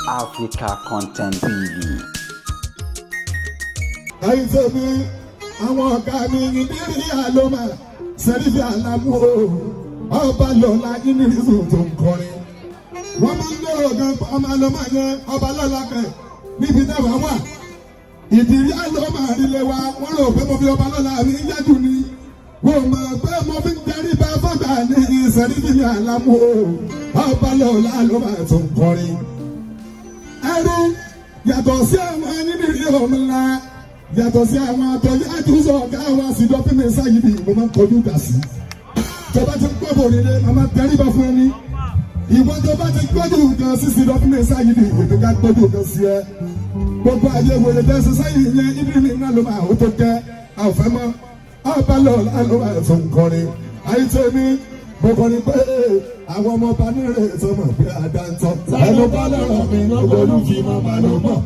Africa Content TV. Ẹ̀yin tèmi, àwọn ọ̀gá mi ìdírí àlọ́mà sẹ́rífì àlámú o, ọba lọ́la yínnírísù tó ń kọrin. Wọ́n máa ń lérò gan ọmọ àlọ́mà yẹn, ọba lọ́la kẹ̀ níbi táwa wà. Ìdírí àlọ́mà àrílẹ̀ wa, wọ́n rò pé mo fi ọba lọ́la mi yájú ni. Wọ́n mọ̀ pé mo fi ń darí bá fọ́gbà ní sẹ́rífì àlámú o, ọba lọ́la àlọ́mà tó ń kọrin. Ẹrú yàtọ̀ sí àwọn yínnírí ọmọ, yàtọ̀ sí àwọn àtọ̀yájú ọ̀gá wa sí dọ́pínì sáyidì, mo máa ń kọjú ìjà sí. Tó bá ti ń gbọ́ bòrè rẹ, màmá tẹríba fún ẹni. Ìwọ tó bá ti gbọ́dọ̀ nǹkan sí sí dọ́pínì sáyidì, ètò ká gbọ́dọ̀ nǹkan sí ẹ. Gbogbo ayé wèrè tẹ́sán sáyidì yẹn, ibi mi náà ló máa ó tó jẹ́ àfẹ́ mọ́. Ọba lọ́la ló máa tó ń kọrin. Àyíṣẹ́ mi, mo kọrin pé àwọn ọmọ ọba nílé tó mọ̀ pé àdáńtọ́. Ẹnu bá lọ́rọ̀ mi, olólùfì máa ló mọ̀,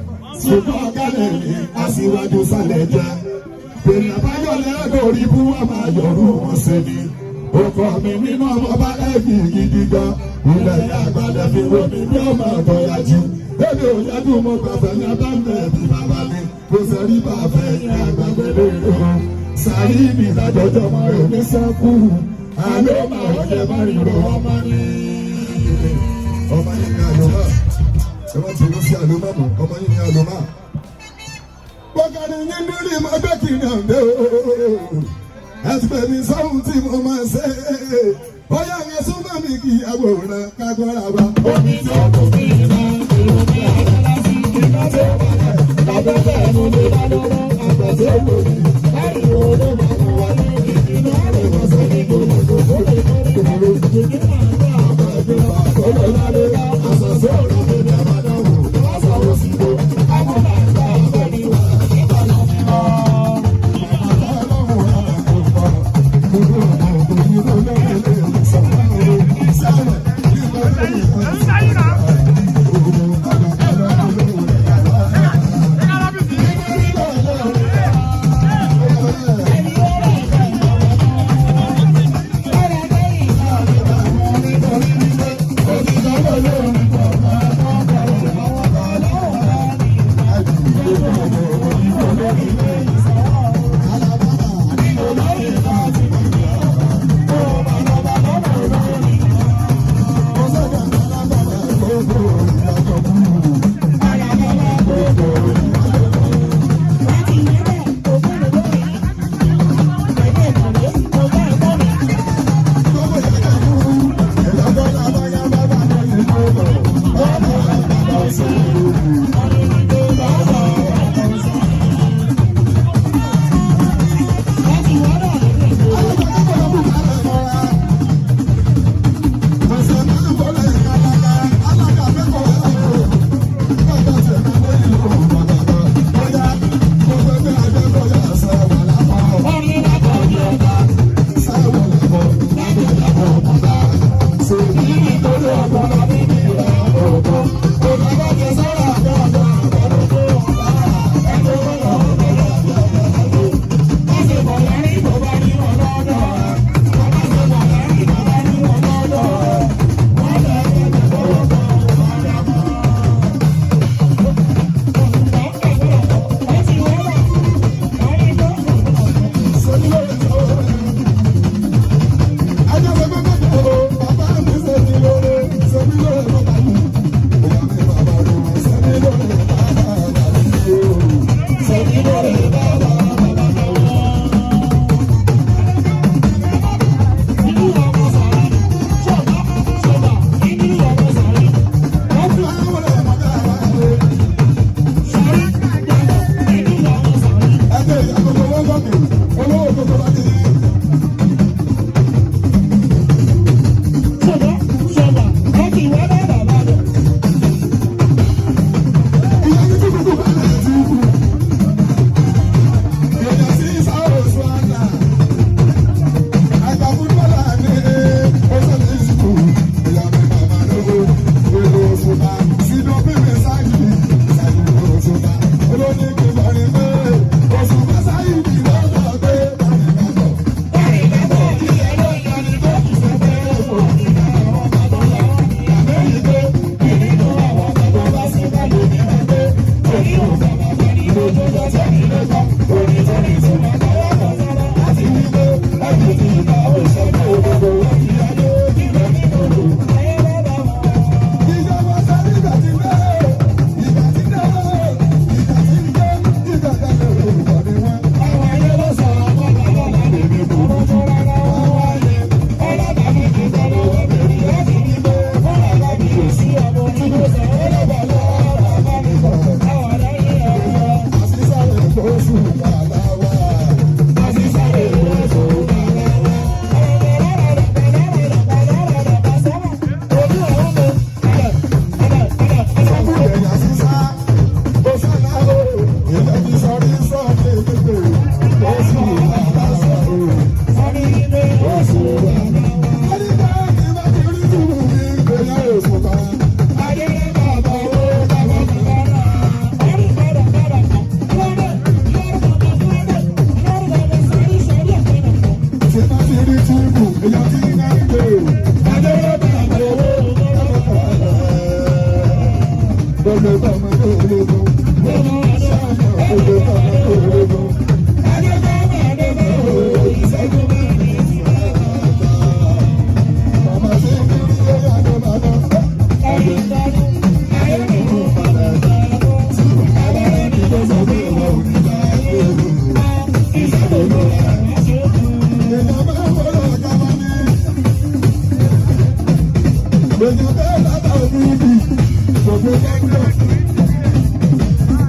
ṣùgbọ́n ọ̀gá lè ní aṣíwájú sálẹ̀ jẹ́. Bèrè àbáyọ̀ lẹ́rọ̀ orí bú wà máa yọrù wọn ṣe ni. Ọkọ mi nínú ọmọ bá ẹ̀bì gidi gan. Ilẹ̀ ìyá àgbàdẹ fi wo mi bí ọmọ ọ̀dọ́ yájú. Èmi ò yájú, mo gbàgbẹ́ ní abáńdẹ̀ bí bàbá mi. Kò sẹ́rí bàbá ẹ̀yìn àgbàgbẹ́ lórí o. Sàrí mi lájọjọ́ mọ́ rẹ̀ ní sẹ́kù. Àlọ́ máa wọ́jẹ́ má rí ro ọmọ ní. Ọmọ yìí ní àlọ́. Ẹ má ti sí àlọ́ mọ́, ọmọ yìí ní àlọ́ máa bọ́kàrí yín lórí mo gbé kiri ọ̀dẹ́ o. Ẹsẹ̀ mi sọ́hun tí mo máa ṣe. Bóyá ẹ súnmọ́ mi kí àwòrán kágbára wa. Omi tí ó kò sí iná, èrò mi àgbàlá sí iná tí ó balẹ̀. Lábẹ́fẹ́ ẹnu lè bá lọ́wọ́ àgbà tí ó lò ní. Báyìí wo ló máa mú wa ní ìdílé àrùn ọ̀sẹ̀ ní gbogbo gbogbo lè mọ́ ìgbòho. Ìdílé àgbà àgbà ìgbà àkọlẹ̀ lálẹ́ àṣàṣe ọ̀rọ̀ mi ní àbádáwò. Wọ́n sọ̀rọ̀ sí i. Àwọn àgbà àgbà ni wà.